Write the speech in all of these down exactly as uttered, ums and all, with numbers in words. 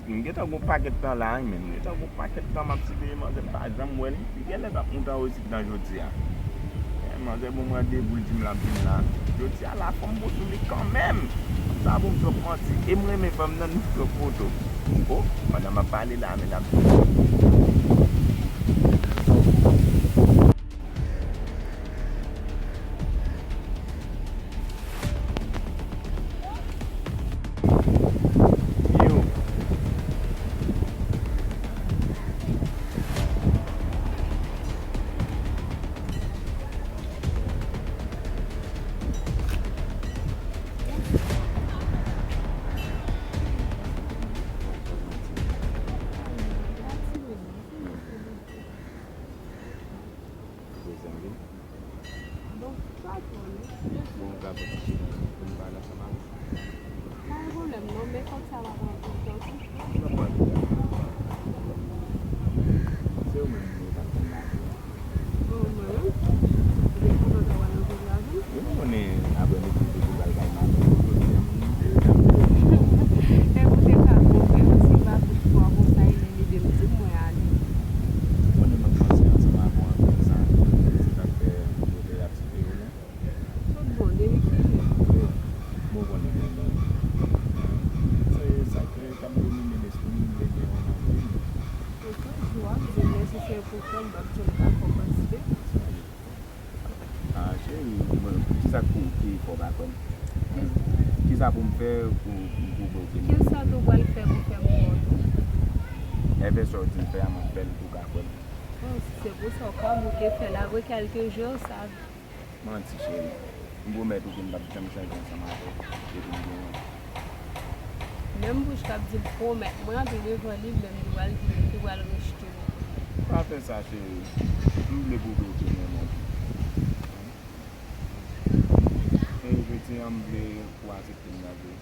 M gentan gon pakèt tan la wi, men m gentan gon pakèt tan m ap siveye manzè, m pa janm wè l. Li genlè t ap monte anwo isit nan jodi a. Eh, manzè ban m randevou, l di m l ap vin la. Jodi a la, fò m bon sou li kanmenm. Sa bon m twòp manti. E m renmen fanm nan, nou twòp foto. Oh, pandan m ap pale la, men l ap vin. Yo. Bon, sa twò, non? Bon, ou ka pran ti chita pou m pale ansanm avè w. Pa gen pwoblèm, non, men kòb sa pa pran anpil tan, non. Sa pa pran anpil tan. Se ou menm ki pa konn la. Bon, mwen menm, depi kontan sa w al nan kote a, wi. Wi, nou konnen aprèmidi nou pral kay madanm nou, jodi a. Ekoute, sa bon, men si m pa fout kwè konsa, e menm ide m di m mwen ale. Ou konnen m ap panse ansanm avè w anpil sa. Se sa k fè m te ap siveye w la. Tout bon, depi ki jou? Bon, konnen, men, men, se sa k, k ap domine lespri m, m vle gen yon manzè. Tout jou w ap di m, men si se pou kò m, m ap di w m pa fè w kantite. Ah, cheri, mwen, kisa k pou ki fè w pa kwè m? Kisa pou m fè pou m pwouve w ke m... Kisa tou pral fè pou fè m kwè w tou? Enben, sa w di m fè a, m ap fè l pou w ka kwè m. Bon, si se pou sa, w ka bouke fè l apre kèlke jou, sa. Manti, cheri. M pwomèt ou ke m p ap janm chanje ansanm avè w depi m gen yon. Menm bouch k ap di m pwomèt mwen antre devan li, menm li pral di m li pral rejte m. Pa fè sa, cheri. M vle pwouve w ke m renmen w. E jodi a, m vle pou w aksepte m nan vi w.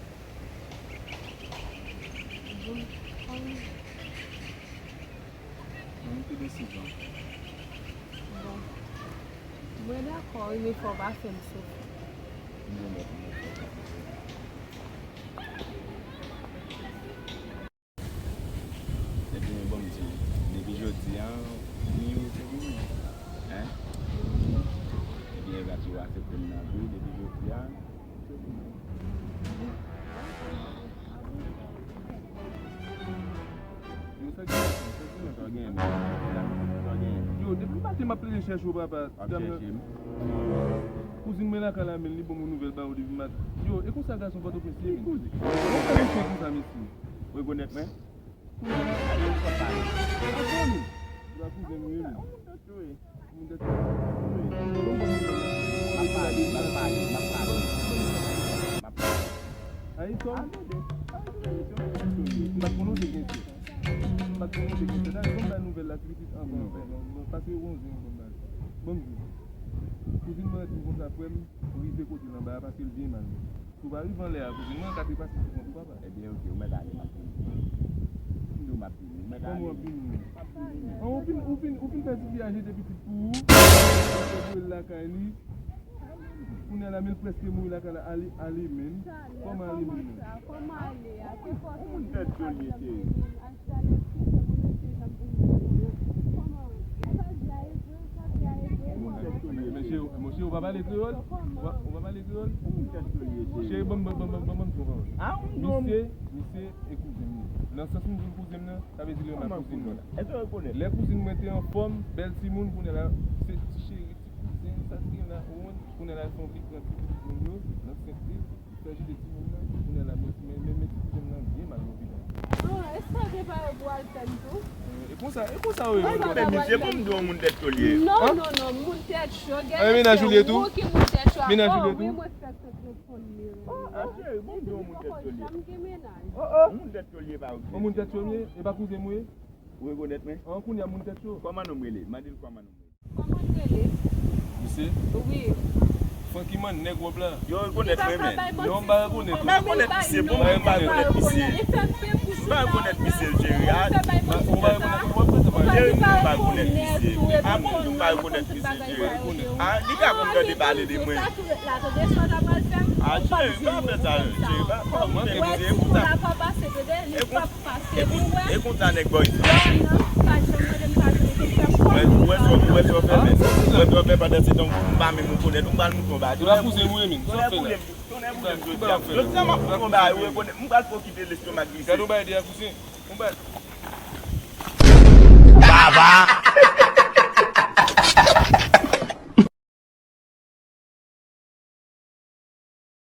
Bon, ann. Nan ki desizyon? Bon. Mwen dakò, wi, men fò w pa fè m soufri. M pwomèt ou, mwen fè w pa soufri. Ebyen, bon, m di w, depi jodi a, ni ou se pou mwen. Hein? Ebyen, Evati, ou aksepte m nan vi w depi jodi a. Yo, sa gen, sa gen, sa gen, sa gen. Yo, depi maten m ap plede chèche w, papa. W ap chèche m? Kouzin mwen lakay la, men li ban m yon nouvèl ba yo depi maten. Yo, e konsa gason Pòtoprens ye, men. Kouzin. Konsa mesye konsa, mesye. Ou rekonèt mwen? Kouzin mwen. Ou pa kouzin mwen, men. M ap pale, m ap pale, m ap pale. M ap pale. Ayi, Tòm. M pa t konnen w te gen sè. M pa t konnen w te gen sè. Dayè, ban m bay nouvèl la, ti pitit, anvan, anvan, anvan, pase yon zen, ban m bay. Ban m di w. Kouzin mwen di m konsa, frè m, rive kote l anba a, pase l byen mal. Si w pa rive anlè a, kouzin mwen ka trepase sou kont ou, papa. Ebyen, oke, ou mèt ale, m ap vini. M di w m ap vini, ou mèt ale. Kòman w ap vini? M ap vini. An, ou fin, ou fin, ou fin fè ti fi a jete pitit pou ou, ou voye l lakay li. Kounye a la, men l prèske mouri lakay la, ale, ale, men. Kòman ale, men? Kòman ale a? Ki kote moun tèt joli, cheri? Mesye, mesye, ou pa pale kreyòl? Ou pa, ou pa pale kreyòl? Cheri, ban m, ban m, ban m, ban m, ban m di w yon pawòl. Misye, misye e kouzin m ye. Nan sans m di l kouzin m nan, sa vle di li renmen ak kouzin mwen. Lè kouzin mwen te anfòm, bèl timoun, kounye a la, se ti cheri, ti kouzen, sa ki gen la, ou konn, kounye a la, l fè yon pik pran ti pitit moun yo, nan senti. Fè jete timoun nan, kounye a la, men, men, men, men ti kouzen m nan byen mal lopital. Ah, èske w te pare pou w al fè m tou? E konsa, e konsa, wi. Mwen pa ta misye, bon, m di w yon moun tèt cholye. Non, non, non, moun tèt cho, gen mennaj ou li ye tou? Mennaj ou li ye tou? Wi, mwen fèk fèk reponn li, wi. Oh, oh, cheri, bon, m di w yon moun tèt cholye. Janm gen mennaj. Oh, oh. Moun tèt cholye pa okipe. Yon moun tèt cholye, e pa kouzen m ou ye? Ou rekonèt mwen? An, kounye a moun tèt cho. Kòman non m rele? Mande l kòman non m rele. Kòman w rele? Misye? Wi. Franky Man, nèg wòb la. Yo rekonèt mwen, men. Non, m pa rekonèt. M pa rekonèt misye, bon, mwen m pa rekonèt misye. M pa rekonèt misye, cheri. A, ou pa rekonèt, ou pa rekonèt, cheri, m pa rekonèt misye. A, bon, m pa rekonèt misye, cheri. A, li ka konn tande pale de mwen. A, cheri, pa fè sa, cheri. Pa, pa rekonèt misye. E pou sa. E konsa nèg bòy. Ou wè sa, ou wè sa w fè, men. Ou wè sa w fè pandan se tan, m pa menm rekonèt. Ou pral moute yon bagay. Se pa kouzen ou ye, menm. Tonnè boule m, tonnè boule m jodi a. Jodi a, m ap moute yon bagay, ou rekonèt. M pral fè w kite lestomak glise. Gade yon bagay dèyè kouzen. Yon bagay. Baba!